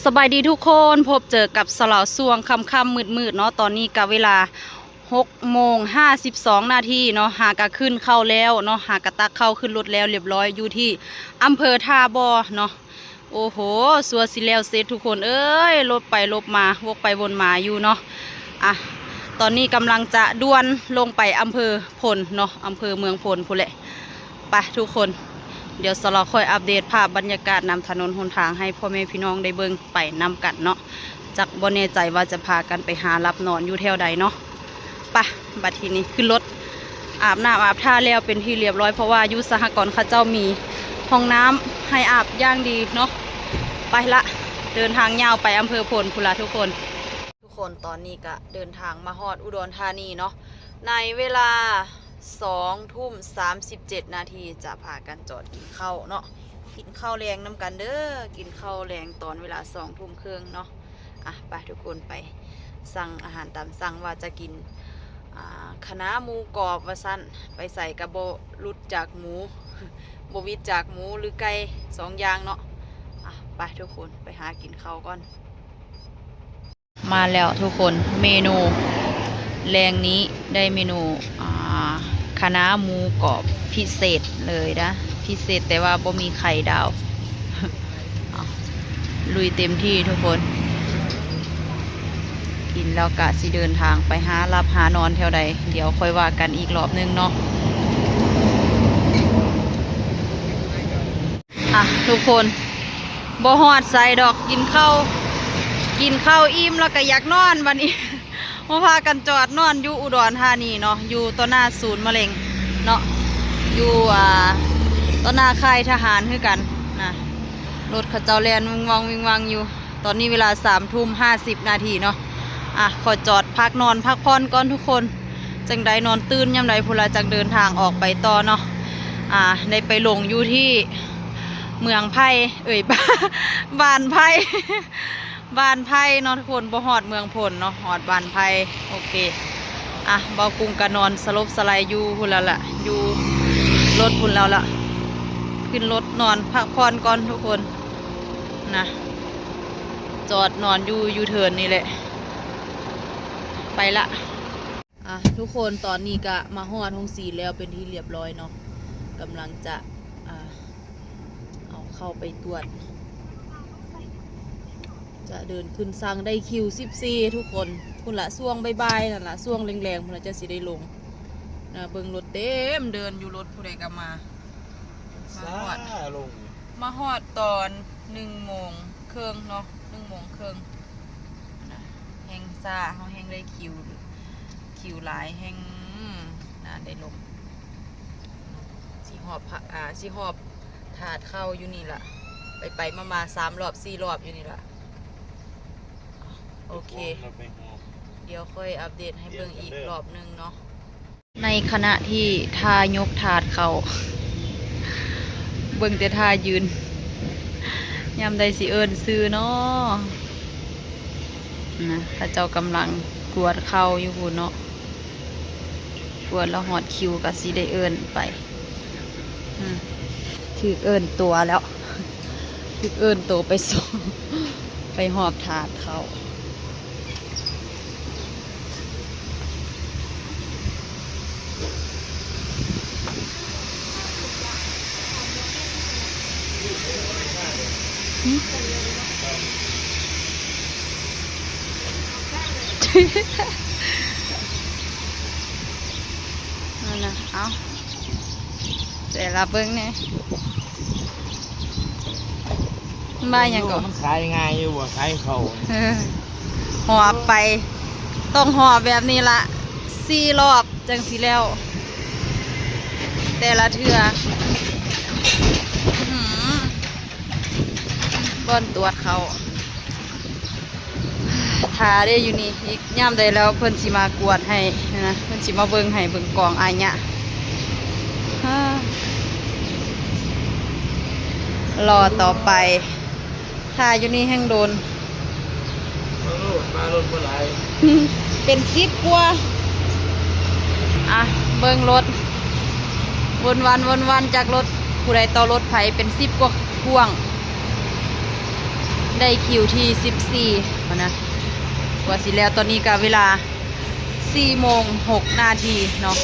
ສະບາຍດີທຸກຄົນ, ພົບເຈີກັບສາວລາວຊ່ວງຄ່ຳໆມືດໆເນາະ. ຕອນນີ້ກະເວລາຫົກໂມງຫ້າສິບສອງນາທີເນາະ, ຫາກະຂຶ້ນເຂົ້າແລ້ວເນາະ, ຫາກະຕັກເຂົ້າຂຶ້ນລົດແລ້ວລຽບລ້ອຍ ຢູ່ທີ່ອຳເພີທ່າບໍ່ເນາະ. ໂອ້ໂຫ ຊົ່ວຊິແລ້ວເສັດທຸກຄົນເອີຍ, ລົບໄປລົບມາ ວົກໄປວົນມາຢູ່ເນາະ. ອ່ະ ຕອນນີ້ກຳລັງຈະດ່ວນລົງໄປອຳເພີພົນເນາະ, ອຳເພີເມືອງພົນພຸ້ນແຫຼະ. ໄປທຸກຄົນ, ດຽວສາວລາວຄ່ອຍອັບເດດພາບບັນຍາກາດນຳຖະໜົນຫົນທາງໃຫ້ພໍ່ແມ່ພີ່ນ້ອງໄດ້ເບິ່ງໄປນຳກັນເນາະ. ຈັກບໍ່ແນ່ໃຈວ່າຈະພາກັນໄປຫາຫຼັບນອນຢູ່ແຖວໃດເນາະ. ໄປ ບັດທີນີ້ຂຶ້ນລົດ, ອາບນ້ຳອາບທ່າແລ້ວເປັນທີ່ລຽບລ້ອຍ, ເພາະວ່າຢູ່ສະຫະກອນເຂົາເຈົ້າມີຫ້ອງນ້ຳໃຫ້ອາບຢ່າງດີເນາະ. ໄປລະ, ເດີນທາງຍາວໄປອຳເພີພົນພຸ້ນລະທຸກຄົນ. ທຸກຄົນ, ຕອນນີ້ກະເດີນທາງມາຮອດອຸດອນທານີເນາະ, ໃນເວລາສອງທຸ່ມສາມສິບເຈັດນາທີ ຈະພາກັນຈອດກິນເຂົ້າເນາະ, ກິນເຂົ້າແລງນຳກັນເດີ, ກິນເຂົ້າແລງຕອນເວລາສອງທຸ່ມເຄິ່ງເນາະ. ອ່ະ ໄປທຸກຄົນ, ໄປສັ່ງອາຫານຕາມສັ່ງ ວ່າຈະກິນ ອ່າ ຄະນ້າໝູກອບວ່າຊັ້ນ, ໄປໃສກະບໍ່ຫຼຸດຈາກໝູ, ບໍ່ຫວິດຈາກໝູ ຫຼື ໄກ່ ສອງຢ່າງເນາະ. ອ່ະ ໄປທຸກຄົນ, ໄປຫາກິນເຂົ້າກ່ອນ. ມາແລ້ວທຸກຄົນ, ເມນູແລງນີ້ໄດ້ເມນູ ອ່າ ຄະນ້າໝູກອບພິເສດເລີຍນະ, ພິເສດແຕ່ວ່າບໍ່ມີໄຂ່ດາວ. ເອົາ ລຸຍເຕັມທີ່ທຸກຄົນ, ກິນແລ້ວກະຊິເດີນທາງໄປຫາຫຼັບຫານອນແຖວໃດ ດຽວຄ່ອຍວ່າກັນອີກລອບໜຶ່ງເນາະ. ອ່ະ ທຸກຄົນ, ບໍ່ຮອດໃສດອກ, ກິນເຂົ້າ ກິນເຂົ້າອີ່ມແລ້ວກະຢາກນອນບັດນີ້. ມາພາກັນຈອດນອນຢູ່ອຸດອນທານີເນາະ, ຢູ່ຕໍ່ໜ້າສູນມະເລັງເນາະ, ຢູ່ ອ່າ ຕໍ່ໜ້າຄ້າຍທະຫານຄືກັນນະ. ລົດເຂົາເຈົ້າແລ່ນວິ່ງວັ່ງວິ່ງວັ່ງຢູ່. ຕອນນີ້ເວລາສາມທຸ່ມຫ້າສິບນາທີເນາະ. ອ່ະ ຂໍຈອດພັກນອນພັກຜ່ອນກ່ອນທຸກຄົນ, ຈັ່ງໃດນອນຕື່ນຍາມໃດພຸ້ນລະ ຈັ່ງເດີນທາງອອກໄປຕໍ່ເນາະ. ອ່າ ໄດ້ໄປລົງຢູ່ທີ່ເມືອງໄຜ່ ເອີຍ ບ້ານໄຜ່ ບ້ານໄຜ່ເນາະທຸກຄົນ, ບໍ່ຮອດເມືອງພົນເນາະ, ຮອດບ້ານໄຜ່. ໂອເຄ ອ່ະ ເບົາກຸງກະນອນສະຫຼົບສະໄລຢູ່ພຸ້ນແລ້ວລະ, ຢູ່ລົດພຸ້ນແລ້ວລະ. ຂຶ້ນລົດນອນພັກຜ່ອນກ່ອນທຸກຄົນນະ, ຈອດນອນຢູ່ຢູເທີນນີ້ແຫຼະ. ໄປລະ. ອ່ະ ທຸກຄົນ, ຕອນນີ້ກະມາຮອດໂຮງສີນແລ້ວເປັນທີ່ລຽບລ້ອຍເນາະ, ກຳລັງຈະ ອ່າ ເອົາເຂົ້າໄປກວດ. ຈະເດີນຂຶ້ນສັ່ງໄດ້ຄິວສິບສີ່ທຸກຄົນ, ພຸ້ນລະ ຊ່ວງບ່າຍໆນັ້ນລະ, ຊ່ວງແລງໆພຸ້ນລະ ຈະຊິໄດ້ລົງນະ. ເບິ່ງລົດເຕັມເດີ່ນຢູ່, ລົດຜູ້ໃດກະມາ. ມາຮອດ ຊ້າລົງ ມາຮອດຕອນໜຶ່ງໂມງເຄິ່ງເນາະ, ໜຶ່ງໂມງເຄິ່ງນະ, ແຮ່ງຊ້າ, ເຮົາແຮ່ງໄດ້ຄິວ ຄິວຫຼາຍ, ແຮ່ງນານໄດ້ລົງ. ຊິຮອບພະ ອ່າ ຊິຮອບທາດເຂົ້າຢູ່ນີ້ລະ, ໄປໆມາໆສາມລອບສີ່ລອບຢູ່ນີ້ລະ. ໂອເຄ ດຽວຄ່ອຍອັບເດດໃຫ້ເບິ່ງອີກລອບໜຶ່ງເນາະ. ໃນຂະນະທີ່ທ່າຍົກຖາດເຂົ້າ, ເບິ່ງແຕ່ທ່າຢືນ, ຍາມໃດຊິເອີ້ນຊື່ເນາະ. ນະ ເຂົາເຈົ້າກຳລັງກວດເຂົ້າຢູ່ພຸ້ນເນາະ, ກວດແລ້ວຮອດຄິວກະຊິໄດ້ເອີ້ນໄປ. ອືມ ຖືກເອີ້ນຕົວແລ້ວ, ຖືກເອີ້ນໂຕໄປສອງ ໄປຮອບຖາດເຂົ້າ. ນັ້ນນະ ເອົາ ແຕ່ລະເບິ່ງແດ່. ມັນວ່າຫຍັງເກາະ? ມັນຂາຍງ່າຍຢູ່ບໍ່? ຂາຍເຂົ້າ ເອີ ຫອບໄປ ຕ້ອງຫອບແບບນີ້ລະ ສີ່ລອບຈັ່ງຊິແລ້ວ ແຕ່ລະເທື່ອ. ອື ບ່ອນຕວດເຂົ້າ. ຖ້າເດ້ຢູ່ນີ້ ອີກຍາມໃດແລ້ວເພິ່ນຊິມາກວດໃຫ້ນະ, ເພິ່ນຊິມາເບິ່ງໃຫ້ ເບິ່ງກອງອາຍະ. ລໍຕໍ່ໄປ, ຖ້າຢູ່ນີ້ແຮ່ງດົນ. ເອີ ມາລົດບໍ່ຫຼາຍ ເປັນສິບກວ່າ. ອ່ະ ເບິ່ງລົດ ວົນວັນ ວົນວັນ ຈັກລົດຜູ້ໃດຕໍ່ລົດໃຜ ເປັນສິບກວ່າພວງ. ໄດ້ຄິວທີສິບສີ່ພຸ້ນນະ ກວ່າຊິແລ້ວ. ຕອນນີ້ກະເວລາສີ່ໂມງຫົກນາທີເນາະ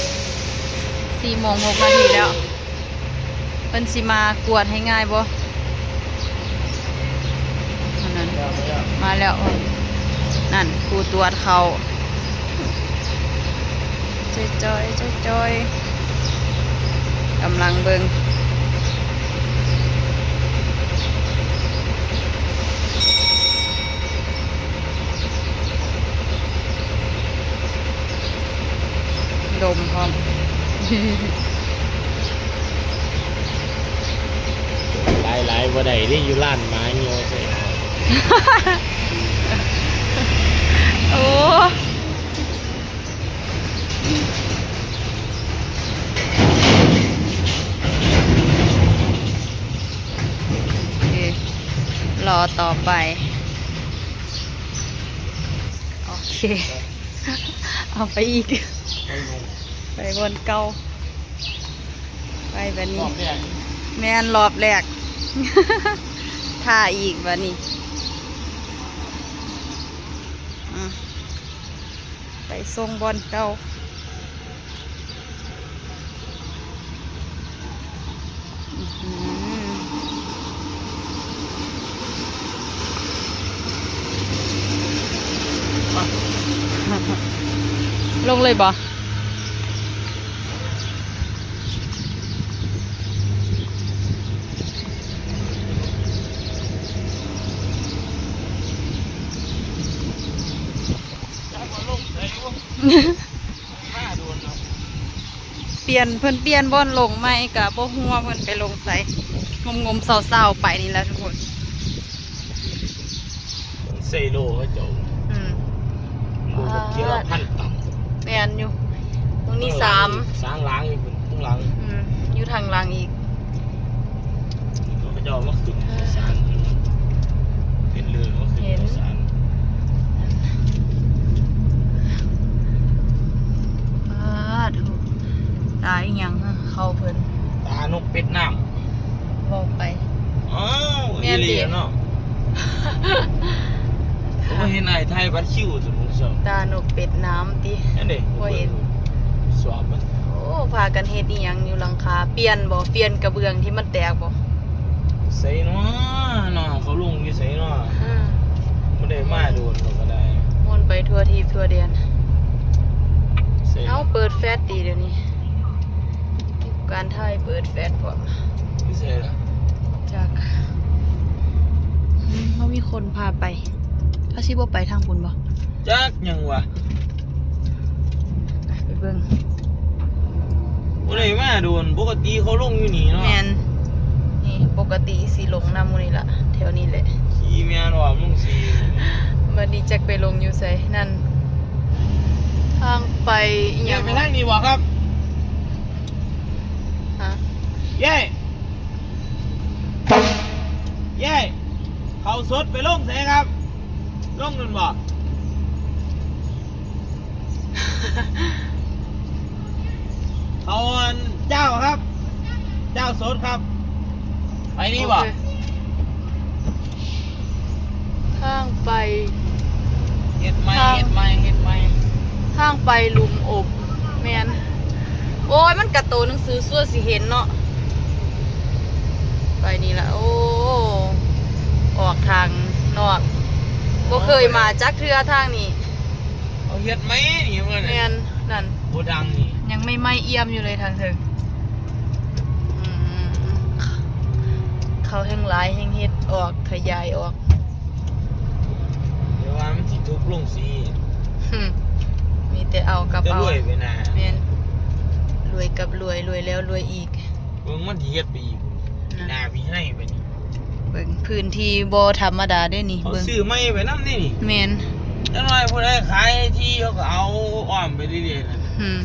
ສີ່ໂມງຫົກນາທີແລ້ວ. ເພິ່ນຊິມາກວດໃຫ້ງ່າຍບໍ່? ອັນນັ້ນ ມາແລ້ວ ນັ້ນ ຜູ້ຕວດເຂົ້າ ຈ່ອຍໆ ຈ່ອຍໆ ກຳລັງເບິ່ງ ດົມພ້ອມ. ຫຼາຍໆ ບໍ່ໄດ້ເດ້ ຢູ່ຮ້ານໝາຍ່ໍໃສ່ເອົາ. ໂອ້ ໂອເຄ ລໍຕໍ່ໄປ. ໂອເຄ ເອົາໄປອີກ ໄປບ່ອນເກົ່າ ໄປບາດນີ້ ແມ່ນ ລອບແລກ ຖ້າອີກບາດນີ້ ອາ ໄປສົ່ງບ່ອນເກົ່າ. ລົງເລີຍບໍ່? ປ່ຽນ ເພິ່ນປ່ຽນບ່ອນລົງໃໝ່ ກະບໍ່ຮູ້ວ່າເພິ່ນໄປລົງໃສ ງົມໆເຊົາໆໄປນີ້ແຫຼະທຸກຄົນ. ເຊໂລເຂົາເຈົ້າ ອືມ ໂລກະເທື່ອລະພັນຕັນ. ແມ່ນຢູ່ ໝ່ອງນີ້ ເອີ ສາມ ສາງຫຼັງຢູ່ພຸ້ນ ຂ້າງຫຼັງ ອືມ ຢູ່ທາງຫຼັງອີກ. ເຂົາເຈົ້າມາຂຶ້ນເຂົ້າສານ ເຫັນເລີຍມາຂຶ້ນເຂົ້າສານ. ປາດໂທ້ ຕາອີ່ຫຍັງເຂົາເພິ່ນ ຕານົກເປັດນ້ຳ ເວົ້າໄປ. ອ້າວ ແມ່ນຕິ ອີ່ຫຼີເນາະ. ໂອ້ ເຫັນອ້າຍຖ່າຍບັດຄິວ ຕານົກເປັດນ້ຳຕິ ອັນນີ້ ບໍ່ເຫັນ ສວບມັນ. ໂອ້ ພາກັນເຮັດອີ່ຫຍັງຢູ່ຫຼັງຄາ? ປ່ຽນບໍ່? ປ່ຽນກະເບື້ອງທີ່ມັນແຕກບໍ່? ໃສເນາະ ເນາະ ເຂົາລົງຢູ່ໃສເນາະ? ອືມ ບໍ່ໄດ້ມາໂດນ ເຂົາກະໄດ້ ມ່ວນໄປທົ່ວທີບທົ່ວແດນ. ເອົາ ເປີດແຟດຕິດຽວນີ້? ການຖ່າຍເປີດແຟດພ້ອມ. ຢູ່ໃສລະ? ຈັກ ບໍ່ມີຄົນພາໄປ. ເຂົາຊິບໍ່ໄປທາງພຸ້ນບໍ່? ຈັກຫຍັງຫວາ? ໄປເບິ່ງ. ບໍ່ໄດ້ມາໂດນ ປົກກະຕິເຂົາລົງຢູ່ນີ້ເນາະ. ແມ່ນ ນີ້ ປົກກະຕິຊິລົງນຳໝູ່ນີ້ລະ ແຖວນີ້ແຫຼະ. ຂີ່ແມ່ນວ່າລົງສີ ບາດນີ້ຈັກໄປລົງຢູ່ໃສ? ນັ້ນ ທາງໄປອີ່ຫຍັງ ໄປທາງນີ້ບໍ່ຄັບ? ຮະ? ເຢ້ ເຢ້ ເຂົ້າສົດໄປລົງໃສຄັບ? ລົງນັ້ນບໍ່? ເຂົ້າອັນເຈົ້າຄັບ ເຈົ້າສົດຄັບ. ໄປນີ້ບໍ່? ໂອເຄ ທາງໄປ ເຮັດໃໝ່ ທາງ ເຮັດໃໝ່ ເຮັດໃໝ່ ທາງໄປຫຼຸມອົບ. ແມ່ນ ໂອ້ຍ ມັນກະໂຕໜັງສືຊົ່ວຊິເຫັນເນາະ. ໄປນີ້ລະ ໂອ້ ອອກທາງນອກ ບໍ່ເຄີຍມາຈັກເທື່ອທາງນີ້. ເຂົາເຮັດໃໝ່ນີ້ ແມ່ນ ນັ້ນ ໂກດັງນີ້ ຍັງໃໝ່ໆ ອ່ຽມຢູ່ເລີຍທາງເທິງ. ອືມ ເຂົາແຮ່ງຫຼາຍ ແຮ່ງເຮັດອອກ ຂະຫຍາຍອອກ. ແຕ່ວ່າມັນຊິທຸບລົງສີ ມີແຕ່ເອົາກັບເອົາ ແມ່ນ ລວຍກັບລວຍ ລວຍແລ້ວລວຍອີກ. ເບິ່ງມັນຊິເຮັດໄປອີກ ປີໜ້າປີໃນໄປນີ້. ເບິ່ງພື້ນທີ່ບໍ່ທຳມະດາເດ້ນີ້ ເຂົາຊື້ໃໝ່ໄປນຳນີ້. ແມ່ນ ຈັກໜ້ອຍຜູ້ໃດຂາຍທີ່ ເຂົາກະເອົາອ້ອມໄປເລື້ອຍໆ. ອືມ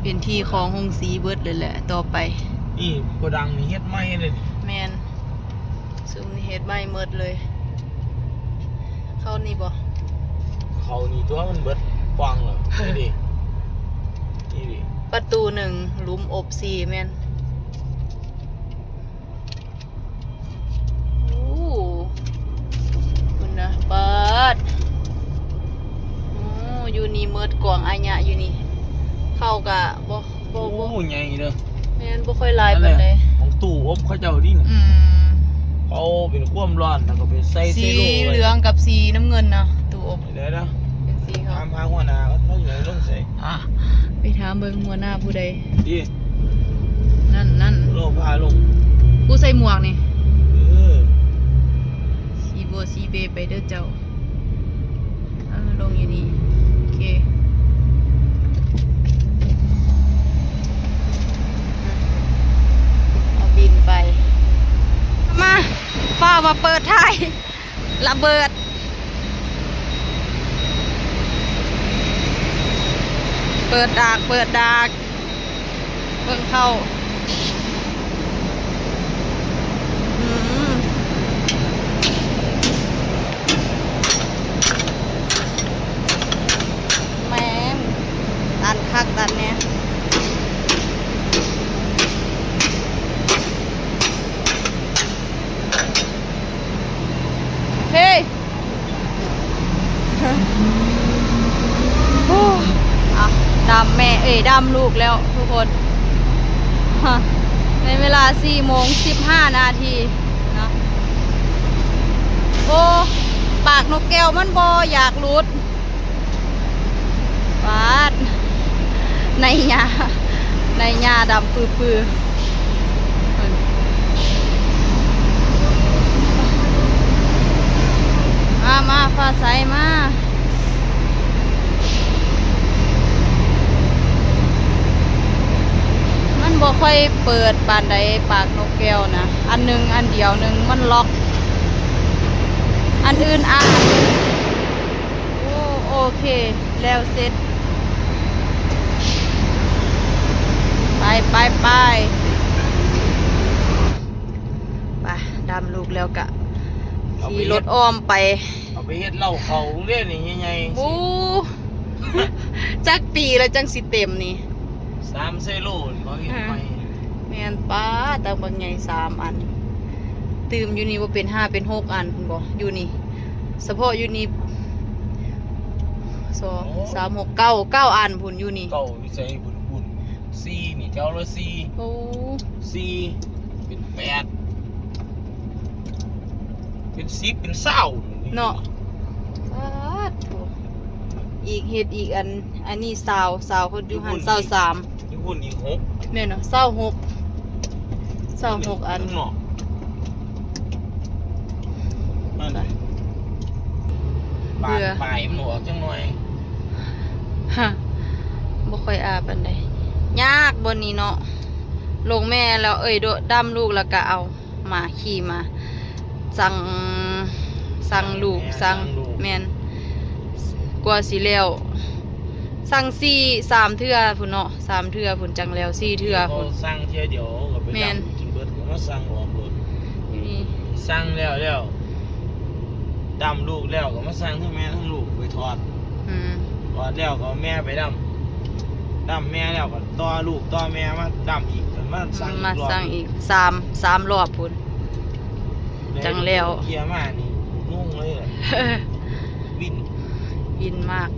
ເປັນທີ່ຂອງໂຮງສີເບິດເລີຍແຫຼະຕໍ່ໄປ. ນີ້ໂກດັງນີ້ເຮັດໃໝ່ເລີຍນີ້. ແມ່ນ ຊຸມນີ້ເຮັດໃໝ່ໝົດເລີຍ. ເຂົ້ານີ້ບໍ່? ເຂົ້ານີ້ຕົວະ ມັນເບິດກວ້າງແລ້ວ. ນີ້ເດ ນີ້ເດ ປະຕູໜຶ່ງ ຫຼຸມອົບສີ່ ແມ່ນ. ໂອ້ ເໝິດກອງອາຍະຢູ່ນີ້ ເຂົ້າກະບໍ່ ບໍ່ ໂອ້ ບໍ່ ໃຫຍ່ເດີ ແມ່ນ ບໍ່ຄ່ອຍຫຼາຍປານໃດ ຂອງຕູ້ອົບເຂົາເຈົ້ານີ້ນະ ອືມ ເຂົາເປັນຄວາມຮ້ອນ ແລ້ວກໍໄປໃສ່ ສີເຫຼືອງກັບສີນ້ຳເງິນເນາະ ຕູ້ອົບ ເປັນສີຂາວ ຖາມຫາຫົວໜ້າ ເຂົາຢູ່ໃສ ອ່ະ ໄປຖາມເບິ່ງຫົວໜ້າຜູ້ໃດ ນັ້ນ ນັ້ນ ໂລພາລົງ ຜູ້ໃສ່ໝວກນີ້ ເອີ ສີບົວສີເບໄປເດີເຈົ້າ. ເອີ ລົງຢູ່ນີ້ ໂອເຄ ເອົາບິນໄປ ມາ ຟ້າວມາເປີດທ້າຍ ລະເບີດ ເປີດດາກ ເປີດດາກ. ເບິ່ງເຂົ້າ ອືມ ແມ່ນ ຕັນຄັກຕັນແນ່ ເຮີ້ຍ. ໂອ້ ອ່ະ ດຳແມ່ ເອີຍ ດຳລູກແລ້ວທຸກຄົນ ໃນເວລາສີ່ໂມງສິບຫ້ານາທີເນາະ ໂອ້ ປາກນົກແກ້ວມັນບໍ່ຢາກຫຼຸດ ປາດ ໃນຫຍ້າ ໃນຫຍ້າດຳປືໆ ມາ ມາ ຟ້າໃສ ມາ ມັນບໍ່ຄ່ອຍເປີດປານໃດ ປາກນົກແກ້ວນະ ອັນໜຶ່ງ ອັນດຽວໜຶ່ງ ມັນລັອກ ອັນອື່ນອາດ ໂອ້ ໂອເຄ ແລ້ວເສັດ ໄປ ໄປ ໄປ ໄປ ດຳລູກແລ້ວກະ ເອົາໄປ ຂີ່ລົດອ້ອມໄປ ເອົາໄປເຮັດເຫຼົ້າເຂົ້າເດ້ນີ້ໃຫຍ່ໆ ໂອ້ ຈັກປີແລ້ວຈັ່ງຊິເຕັມນີ້ ສາມເຊໂລນີ້ເຂົາເຮັດໃໝ່ ແມ່ນ ປາດ ຕັ້ງບັກໃຫຍ່ສາມອັນ ຕື່ມຢູ່ນີ້ບໍ່ເປັນຫ້າເປັນຫົກອັນພຸ້ນບໍ່ ຢູ່ນີ້ ສະເພາະຢູ່ນີ້ ສອງ ສາມ ຫົກ ເກົ້າ ເກົ້າອັນພຸ້ນຢູ່ນີ້ ເກົ້າຢູ່ໃສພຸ້ນ ພຸ້ນ ສີ່ນີ້ແຖວລະສີ່ ໂອ້ ສີ່ເປັນແປດ ເປັນສິບເປັນຊາວເນາະ ປາດໂທ້ ອີກເຮັດອີກອັນ ອັນນີ້ຊາວ ຊາວ ຄົນຢູ່ຫັ້ນຊາວສາມ ຢູ່ພຸ້ນອີກຫົກ ແມ່ນເນາະ ຊາວຫົກ ຊາວຫົກອັນ ເນາະ ບາດປາຍມັນອອກຈັກໜ່ອຍ ຮະ ບໍ່ຄ່ອຍອາປານໃດ ຍາກບ່ອນນີ້ເນາະ ລົງແມ່ແລ້ວ ເອີຍ ດຳລູກແລ້ວກະເອົາ ມາຂີ່ມາ ສັ່ງ ສັ່ງລູກ ແມ່ນ ສັ່ງ ສັ່ງລູກ ແມ່ນ ກວ່າຊິແລ້ວ ສັ່ງສີ່ ສາມເທື່ອພຸ້ນເນາະ ສາມເທື່ອພຸ້ນຈັ່ງແລ້ວ ສີ່ເທື່ອພຸ້ນ ສັ່ງເທື່ອດຽວກໍໄປ ແມ່ນ ດຳຈົນເບິດ ກໍມາສັ່ງອອກໂລດ ຢູ່ນີ້ ສັ່ງແລ້ວ ແລ້ວ ດຳລູກແລ້ວກໍມາສັ່ງທັງແມ່ທັງລູກໄປທອດ ອືມ ທອດແລ້ວກໍເອົາແມ່ໄປດຳ ດຳແມ່ແລ້ວກໍຕໍ່ລູກຕໍ່ແມ່ມາດຳອີກ ມາສັ່ງ ມາສັ່ງອີກ ອີກສາມ ສາມລອບພຸ້ນ ຈັ່ງແລ້ວ ເກຍມານີ້ງົງເລີຍ ວິນ ວິນມາກ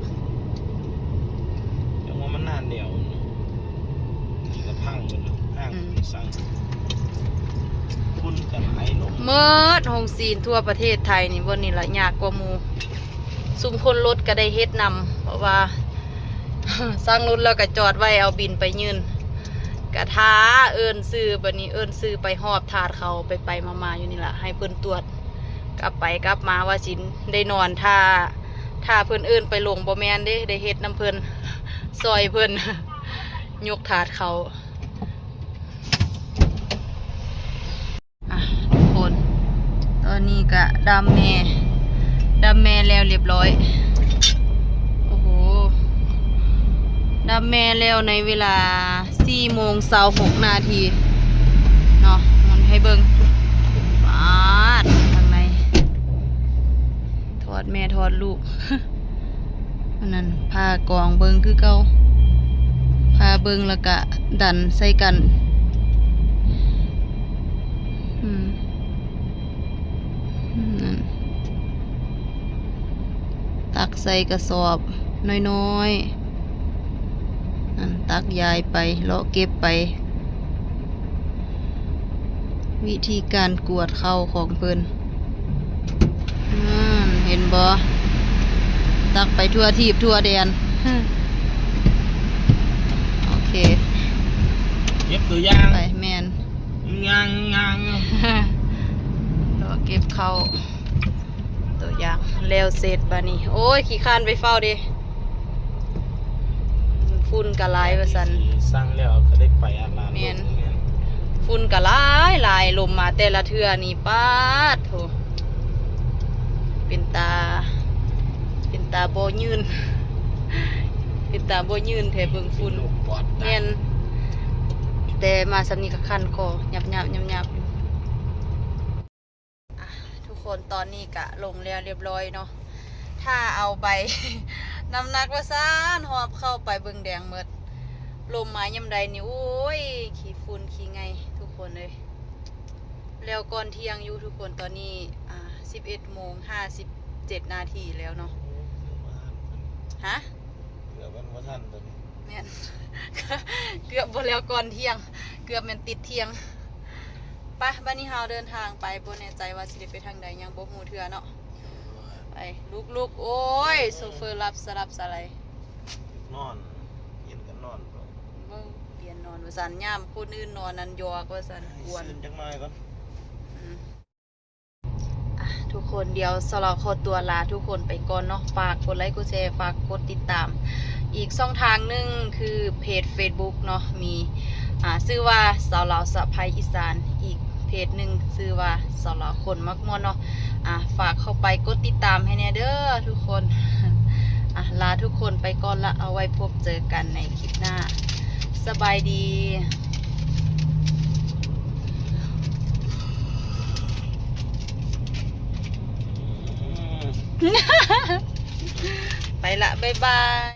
ຈັ່ງວ່າມັນນານແລ້ວ ກະພັງເບິດເນາະ ຫ້າງ ອືມ ສັ່ງ ຝຸ່ນກະຫຼາຍເນາະ ເໝິດໂຮງຊີ້ນທົ່ວປະເທດໄທນີ້ ບ່ອນນີ້ລະຍາກກວ່າໝູ່ ຊຸມຄົນລົດກະໄດ້ເຮັດນຳ ເພາະວ່າ ສັ່ງລົດແລ້ວກະຈອດໄວ້ ເອົາບິນໄປຍື່ນ ກະຖ້າເອີ້ນຊື່ ບາດນີ້ເອີ້ນຊື່ໄປຮອບທາດເຂົາ ໄປໆມາໆຢູ່ນີ້ລະ ໃຫ້ເພິ່ນຕວດ ກັບໄປກັບມາວ່າຊິໄດ້ນອນຖ້າ ຖ້າເພິ່ນເອີ້ນໄປລົງ ບໍ່ແມ່ນເດ້ ໄດ້ເຮັດນຳເພິ່ນ ຊ່ອຍເພິ່ນຍົກທາດເຂົາ ອ່ະ ທຸກຄົນ ຕອນນີ້ກະດຳແມ່ ດຳແມ່ແລ້ວລຽບລ້ອຍ ໂອ້ໂຫ ດຳແມ່ແລ້ວໃນເວລາສີ່ໂມງຊາວຫົກນາທີເນາະ ມັນໃຫ້ເບິ່ງ ປາດ ທາງໃນ ທອດແມ່ທອດລູກ ອັນນັ້ນ ພາກອງເບິ່ງຄືເກົ່າ ພາເບິ່ງແລ້ວກະດັນໃສ່ກັນ ອືມ ນັ້ນ ຕັກໃສ່ກະສອບ ນ້ອຍໆ ນັ້ນ ຕັກຢາຍໄປ ເລາະເກັບໄປ ວິທີການກວດເຂົ້າຂອງເພິ່ນ ນັ້ນ ເຫັນບໍ່ ຕັກໄປທົ່ວທີບທົ່ວແດນ ໂອເຄ ເກັບຕົວຢ່າງ ໄປ ແມ່ນ ງາງ ງາງ ເລາະເກັບເຂົ້າ ຕົວຢ່າງແລ້ວເສັດບາດນີ້ ໂອ້ຍ ຂີ້ຄ້ານໄປເຝົ້າເດ ຝຸ່ນກະຫຼາຍວ່າຊັ້ນ ສັ່ງແລ້ວກໍໄດ້ໄປອັນລານ ແມ່ນ ຝຸ່ນກະຫຼາຍຫຼາຍ ລົມມາແຕ່ລະເທື່ອນີ້ ປາດໂທ້ ເປັນຕາ ເປັນຕາບໍ່ຍືນ ເປັນຕາບໍ່ຍືນແທ້ ເບິ່ງຝຸ່ນ ແມ່ນ ແຕ່ມາສ່ຳນີ້ກໍຄັນຄໍ ຫຍັບໆ ຫຍັບໆ ອ່ະ ທຸກຄົນ ຕອນນີ້ກະລົງແລ້ວລຽບລ້ອຍເນາະ ຖ້າເອົາໃບນ້ຳໜັກວ່າຊັ້ນ ຫອບເຂົ້າໄປເບິ່ງແດງໝົດ ລົມມາຍາມໃດນີ້ ໂອ້ຍ ຂີ້ຝຸ່ນຂີ້ໄງ່ທຸກຄົນເອີຍ ແລ້ວກ່ອນທ່ຽງຢູ່ທຸກຄົນ ຕອນນີ້ ອ່າ ສິບເອັດໂມງຫ້າສິບເຈັດນາທີແລ້ວເນາະ ຮະ? ເກືອບມັນບໍ່ທັນຕົວນີ້ ແມ່ນ ເກືອບບໍ່ແລ້ວກ່ອນທ່ຽງ ເກືອບແມ່ນຕິດທ່ຽງ ໄປ ບາດນີ້ເຮົາເດີນທາງໄປ ບໍ່ແນ່ໃຈວ່າຊິໄດ້ໄປທາງໃດ ຍັງບໍ່ຮູ້ເທື່ອເນາະ ໄປ ລຸກໆ ໂອ້ຍ ໂຊເຟີຫຼັບສະຫຼັບສະໄຫຼ ນອນ ປ່ຽນກັນນອນ ເບິ່ງ ປ່ຽນນອນວ່າຊັ້ນ ຍາມຄົນອື່ນນອນນັ້ນຢອກວ່າຊັ້ນ ກວນ ຊືນຈັກໜ້ອຍກ່ອນ ອືມ ອ່ະ ທຸກຄົນ ດຽວສາວລາວຂໍຕົວລາທຸກຄົນໄປກ່ອນເນາະ ຝາກກົດໄລກົດແຊ ຝາກກົດຕິດຕາມ ອີກຊ່ອງທາງໜຶ່ງຄືເພຈເຟສບຸກເນາະ ມີ ອ່າ ຊື່ວ່າສາວລາວສະໃພ້ອີສານ ອີກເພຈໜຶ່ງຊື່ວ່າສາວລາວຄົນມັກມ່ວນເນາະ ອ່າ ຝາກເຂົ້າໄປກົດຕິດຕາມໃຫ້ແດ່ເດີທຸກຄົນ ອ່າ ລາທຸກຄົນໄປກ່ອນລະ ເອົາໄວ້ພົບເຈີກັນໃນຄລິບໜ້າ ສະບາຍດີ ໄປລະ ບາຍບາຍ.